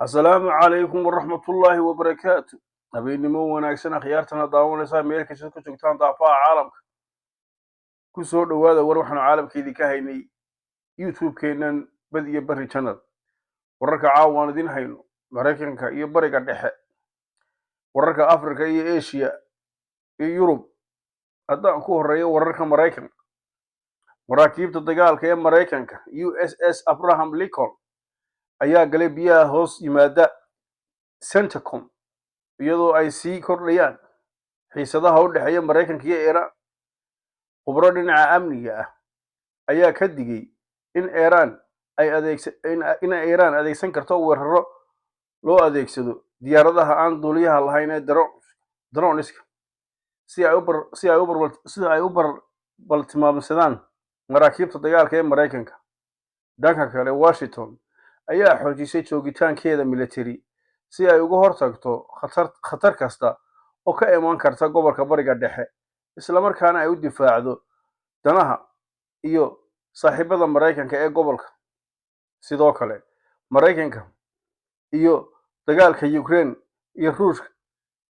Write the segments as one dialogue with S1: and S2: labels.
S1: Asalaamu calaykum waraxmatullaahi wabarakaatu. Habeennimo wanaagsan, akhyaartana daawanaysaa meel kasta ku joogtaan daafaha caalamka. Ku soo dhowaada war waxaanu caalamka idinka haynay YouTube-keennan Bad iyo Barri Channel. Wararka caawa waan idin hayno: Maraykanka iyo Bariga Dhexe, wararka Africa iyo Asia iyo Yurub. Haddaan ku horreeyo wararka Maraykanka, maraakiibta dagaalka ee Maraykanka USS Abraham Lincoln ayaa galay biyaha hoos yimaada CENTCOM, iyadoo ay sii kordhayaan xiisadaha u dhexeeya Maraykanka iyo Iiraan. Khubro dhinaca amniga ah ayaa ka digay in Iiraan ay adeegsa in Iiraan adeegsan karto weeraro loo adeegsado diyaaradaha aan duuliyaha lahayn ee drones-ka si ay u bartilmaamsadaan maraakiibta dagaalka ee Maraykanka. Dhanka kale, Washington ayaa xoojisay joogitaankeeda military si ay uga hortagto khatar kasta oo ka iman karta gobolka Bariga Dhexe, islamarkaana ay u difaacdo danaha iyo saaxiibada Maraykanka ee gobolka. Sidoo kale, Maraykanka iyo dagaalka Ukraine iyo Ruushka,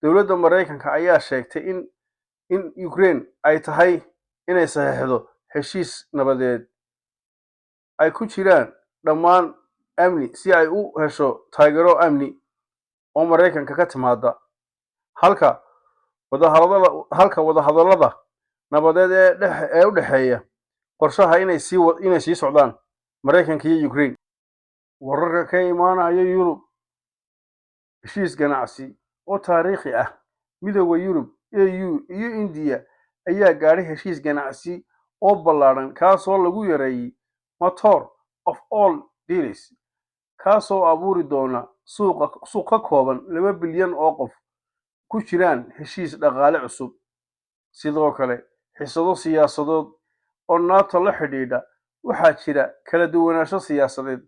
S1: dowladda Maraykanka ayaa sheegtay in Ukraine ay tahay inay saxeexdo heshiis nabadeed ay ku jiraan dhammaan amni si ay u hesho taageero amni oo Maraykanka ka timaada, halka wadahadallada nabadeed ee u dhexeeya qorshaha inay sii socdaan Maraykanka iyo Ukraine. Wararka ka imaanaya Yurub: heshiis ganacsi oo taariikhi ah. Midowga Yurub, EU, iyo Indiya ayaa gaadhay heshiis ganacsi oo ballaadhan, kaasoo lagu yareeyay "mother of all deals", kaasoo abuuri doona suuq ka kooban 2 bilyan oo qof ku jiraan heshiis dhaqaale cusub. Sidoo kale, xiisado siyaasadeed oo NATO la xidhiidha. Waxaa jira kala duwanaansho siyaasadeed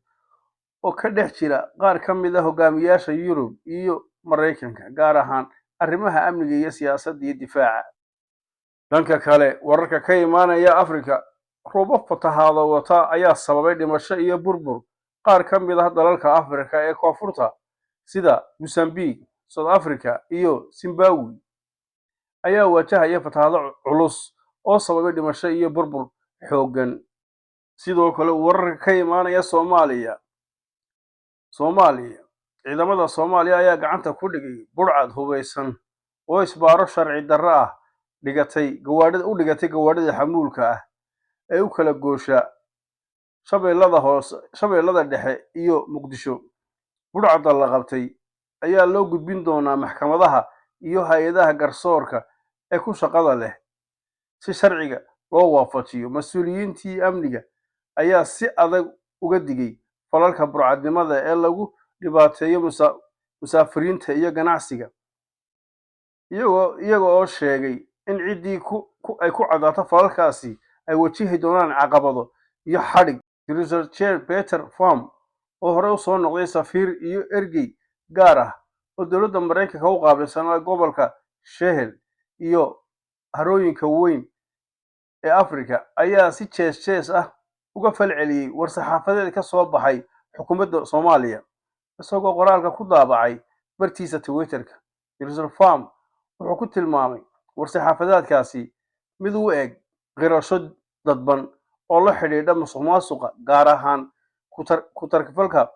S1: oo ka dhex jira qaar ka mid ah hogaamiyaasha Yurub iyo Maraykanka, gaar ahaan arrimaha amniga iyo siyaasadda iyo difaaca. Dhanka kale, wararka ka imaanaya Afrika: roobab fatahaado wata ayaa sababay dhimasho iyo burbur qaar ka mid ah dalalka Afrika ee koonfurta, sida Mozambique, South Africa iyo Zimbabwe ayaa wajahaya fatahaado culus oo sababay dhimasho iyo burbur xooggan. Sidoo kale, wararka ka imaanaya Soomaaliya: ciidamada Soomaaliya ayaa gacanta ku dhigay burcad hubaysan oo isbaaro sharci darro ah dhigatay gawaadhida u dhigatay gawaadhida xamuulka ah ee u kala goosha Shabeellada Hoose, Shabeellada Dhexe iyo Muqdisho. Burcadda la qabtay ayaa loo gudbin doonaa maxkamadaha iyo hay-adaha garsoorka ee ku shaqada leh si sharciga loo waafajiyo. Mas-uuliyiintii amniga ayaa si adag uga digay falalka burcadnimada ee lagu dhibaateeyo musaafiriinta iyo ganacsiga, iyaga oo sheegay in ciddii ay ku cadaato falalkaasi ay wajihi doonaan caqabado iyo xadhig. Christopher Peter Pham, oo hore u soo noqday safiir iyo ergey gaar ah oo dowladda Maraykanka u qaabilsanaa gobolka Sahel iyo harooyinka weyn ee Afrika, ayaa si jees jees ah uga falceliyey war-saxaafadeed ka soo baxay xukuumadda Soomaaliya, isagoo qoraalka ku daabacay bartiisa Twitterka. Christopher Pham wuxuu ku tilmaamay war-saxaafadeedkaasi mid u eg qirasho dadban oo la xidhiidha musuqmaasuqa, gaar ahaan ku tagrifalka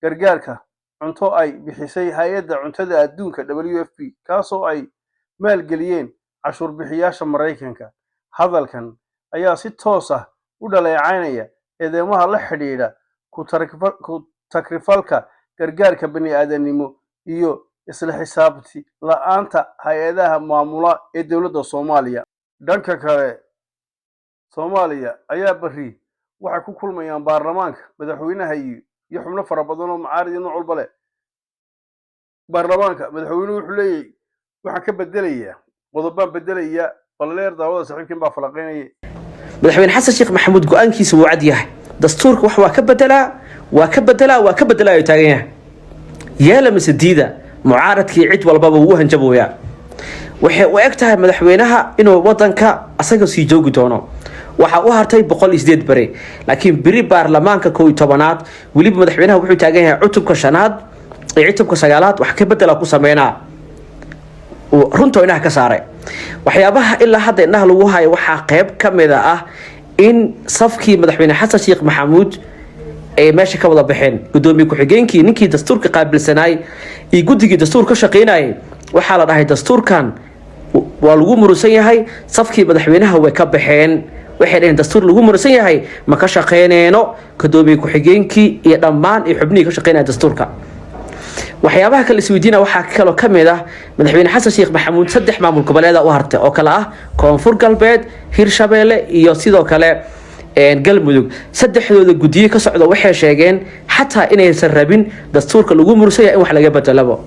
S1: gargaarka cunto ay bixisay Hay-adda Cuntada Adduunka, WFP, kaasoo ay maalgeliyeen cashuur bixiyaasha Maraykanka. Hadalkan ayaa si toos ah u dhaleecaynaya eedeymaha la xidhiidha ku tagrifalka gargaarka bini'aadanimo iyo isla xisaabti la'aanta hay-adaha maamula ee dowladda Soomaaliya. Dhanka kale, Soomaaliya ayaa berri waxay ku kulmayaan baarlamaanka, madaxweynaha iyo xubno fara badan oo mucaarid iyo nooc walba leh. Baarlamaanka, madaxweynuhu wuxuu leeyahay waxaan ka bedelayaa qodobaan bedelayaa. Balleer daawada, saaxiibkiin baa falaqaynaya.
S2: Madaxweyne Xasan Sheekh Maxamuud go-aankiisa wuu cad yahay. Dastuurka wax waa ka bedelaa, waa ka bedelaa, waa ka bedelaa ayuu taagan yahay. Yeela mise diida, mucaaradkii cid walbaba wuu u hanjabooyaa. Waxay u eg tahay madaxweynaha inuu wadanka asaga sii joogi doono. Waxaa u hartay 108 beri, laakiin beri baarlamaanka 11aad weliba madaxweynaha wuxuu taagan yahay cutubka shanaad. Iyo cutubka sagaalaad wax ka bedela ku sameynaa. Runta indhaha ka saaray. Waxyaabaha ilaa hadda indhaha lagu hayo waxaa qeyb ka mid ah in safkii madaxweyne Xasan Sheekh Maxamuud ay meesha ka wada baxeen. Gudoomiye ku-xigeenkii, ninkii dastuurka qaabilsanaay iyo guddigii dastuur ka shaqeynayay, waxaa la dhahay dastuurkan waa lagu murusan yahay. Safkii madaxweynaha way ka baxeen. Waxay dhaheen dastuur lagu murusan yahay ma ka shaqeyneyno. Gudoomiye ku-xigeenkii iyo dhammaan iyo xubnihii ka shaqeynaya dastuurka. Waxyaabaha kale isweydiina waxaa kaloo ka mid ah madaxweyne Xasan Sheekh Maxamuud saddex maamul goboleeda u hartay oo kale ah Koonfur Galbeed, Hirshabeelle iyo sidoo kale Galmudug. Saddexdooda guddiye ka socda waxay sheegeen xataa inaysan rabin dastuurka lagu mursan yahay in wax laga bedelabo.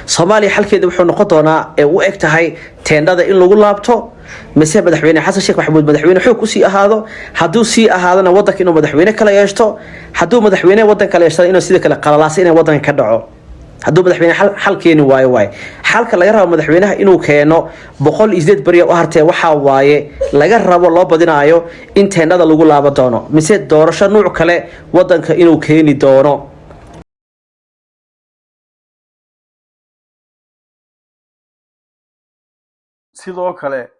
S2: Soomaaliya xalkeeda wuxuu noqon doonaa ee u eg tahay teendhada in lagu laabto, mise madaxweyne Xasan Sheekh Maxamuud madaxweyne xoog usii ahaado? Hadduu sii ahaadona, wadanka inuu madaxweyne kala yeeshto. Hadduu madaxweyne wadan kala yeeshto, inuu sidoo kale qalalaasa inay wadanka ka dhaco. Hadduu madaxweyne xal keeni waayo, waaye xalka laga rabo madaxweynaha inuu keeno 108 beriya u hartee, waxaa waaye laga rabo loo badinaayo in teendhada lagu laaban doono, mise doorasho nuuc kale wadanka inuu keeni doono.
S1: Sidoo kale,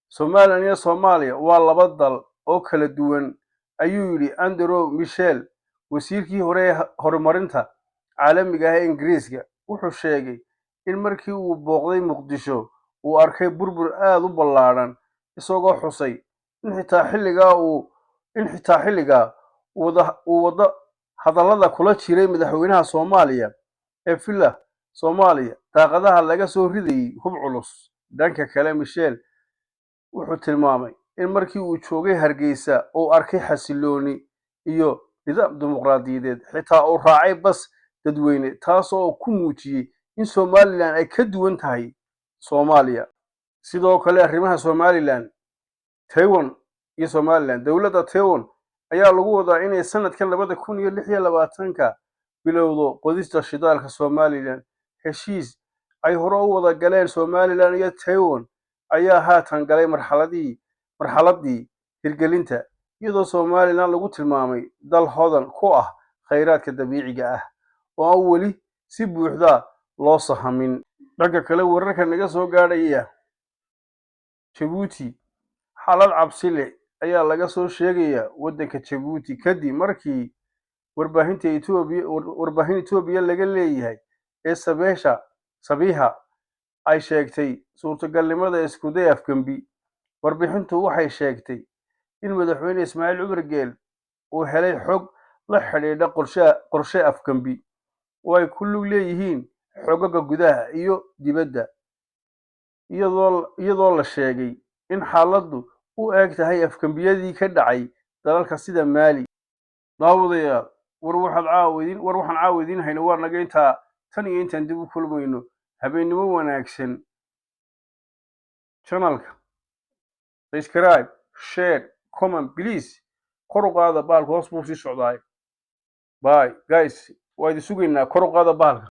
S1: Somalilan iyo Soomaaliya waa laba dal oo kala duwan, ayuu yidhi Andrew Michel, wasiirkii hore ee horumarinta caalamiga ah ee Ingiriiska. Wuxuu sheegay in markii uu booqday Muqdisho uu arkay burbur aad u ballaadhan, isagoo xusay in xitaa xilligaa uu wada hadallada kula jiray madaxweynaha Soomaaliya ee Villa Soomaaliya daaqadaha laga soo ridayay hub culus. Dhanka kale, Michel wuxuu tilmaamay in markii uu joogay Hargeysa uu arkay xasilooni iyo nidaam dimuqraadiyadeed, xitaa uu raacay bas dadweyne, taasoo ku muujiyey in Somalilan ay ka duwan tahay Soomaaliya. Sidoo kale, arrimaha Somalilan, Taiwan iyo Somalilan, dowladda Taiwan ayaa lagu wadaa inay sanadkan 2026-ka bilowdo qodista shidaalka Somalilan. Heshiis ay hore u wada galeen Somalilan iyo Taiwan ayaa haatan galay marxaladii hirgelinta, iyadoo Somalilan lagu tilmaamay dal hodan ku ah kheyraadka dabiiciga ah oo aan weli si buuxda loo sahamin. Dhanka kale, wararka naga soo gaadhaya Jabuuti, xaalad cabsi leh ayaa laga soo sheegayaa waddanka Jabuuti kadib markii warbaahinta Etoobiya, warbaahin Etoobiya laga leeyahay ee Sabeesha Sabiha, ay sheegtay suurtagalnimada iskuday afgembi. Warbixintu waxay sheegtay in madaxweyne Ismaaciil Cumar Geel uu helay xog la xidhiidha qorshe afgembi oo ay ku lug leeyihiin xogaga gudaha iyo dibadda, iyadoo la sheegay in xaaladdu u eg tahay afgembiyadii ka dhacay dalalka sida Maali. Daawadayaal, war waxaan caawa idiin hayno waa naga intaa. Tan iyo intaan dib u kulmayno, habeennimo wanaagsan. Channelka subscribe, share, comment, please. Kor u qaada bahalka, hoos buu sii socdaay. Bye guys, waa idin sugaynaa. Kor u qaada bahalka.